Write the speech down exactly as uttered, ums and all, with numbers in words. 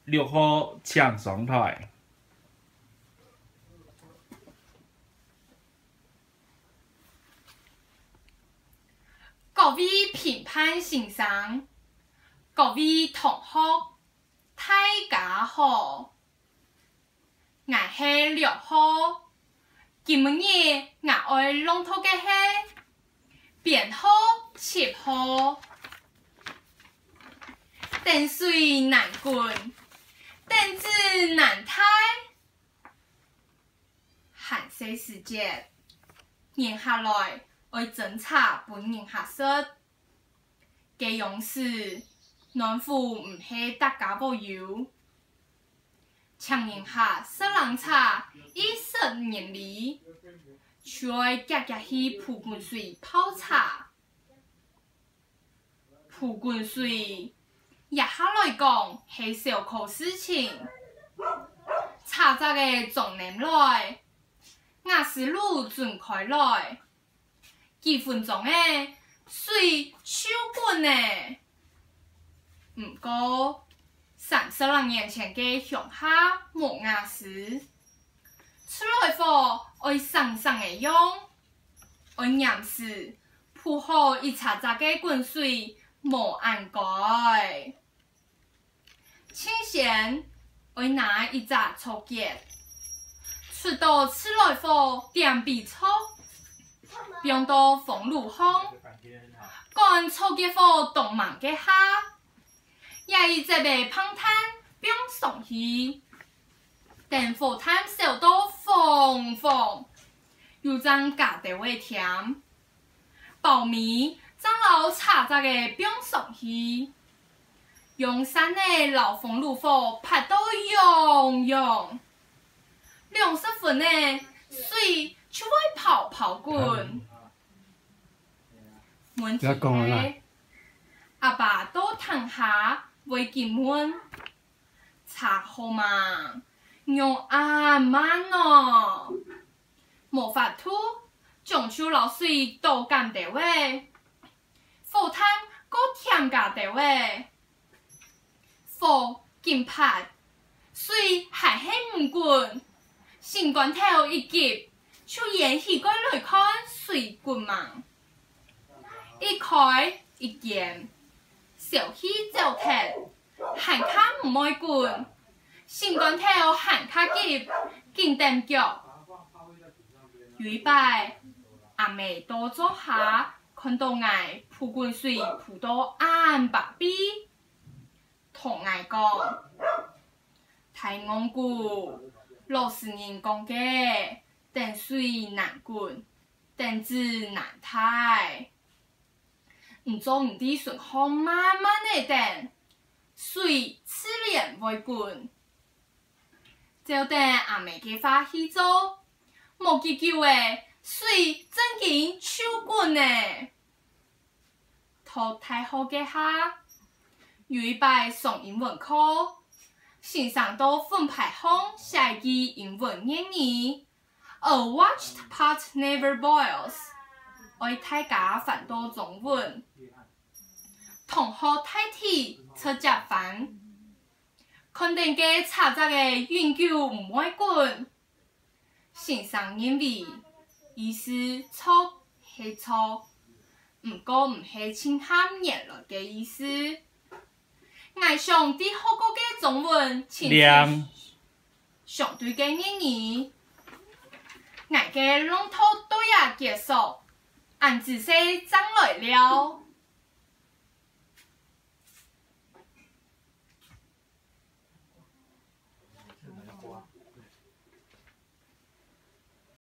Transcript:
六號請上台。各位評判先生，各位同學，大家好！ 𠊎係六號，今晡日𠊎愛朗讀个係編號七號。等水難滾，等子難大。還細時節，人客來愛斟茶分人客食。 該央時，暖壺毋係逐家都有。請人客食冷茶，一食人離，就愛遽遽去潴滾水泡茶。潴滾水，這下來講係小可事情。茶隻仔裝淰來，瓦斯爐轉開來， 幾分鐘仔，水就滾咧。毋過，三十零年前个鄉下無瓦斯，出來火愛省省仔用，愛黏時潴好一茶隻个滾水，無恁該。 盡先愛拿一隻草結，捽到自來火點畀著，放到風爐項，趕草結火當猛个下，這一節个膨炭放上去，等火炭燒到紅紅，又正加兜仔添。 包尾正摎茶隻仔放上去，用扇仔摎風爐火撥到烊烊，兩十分仔，水就會泡泡滾。問題係，阿爸到廳下會緊問：「茶好吂？仰恁慢哦？」 無法度，將就摎水倒減兜仔，火炭過添加兜仔。火緊撥，水還係毋滾，心肝頭一急，就掀起蓋來看水滾吂。一開一關，燒氣走忒， 還較毋會滾，心肝頭還較急，緊蹬腳。有一擺，阿姆到灶下看到𠊎潴滾水潴到恁巴閉，同𠊎講：「大戇牯，老實人講个，等水難滾，等子難大。」 你做你知順項慢慢仔等，水自然會滾。照等阿姆个話去做，無幾久仔，水正經就滾咧。讀大學該下，有一擺上英文課，先生到粉牌項寫一句英文諺語： A watched pot never boils，愛大家翻到中文。同學大體直接翻，看等該茶隻仔永久毋會滾。先生認為，意思著係著，毋過毋係盡合原來个意思。 𠊎想對學過个中文尋出相對个諺語。𠊎个朗讀到這結束，恁仔細正來尞。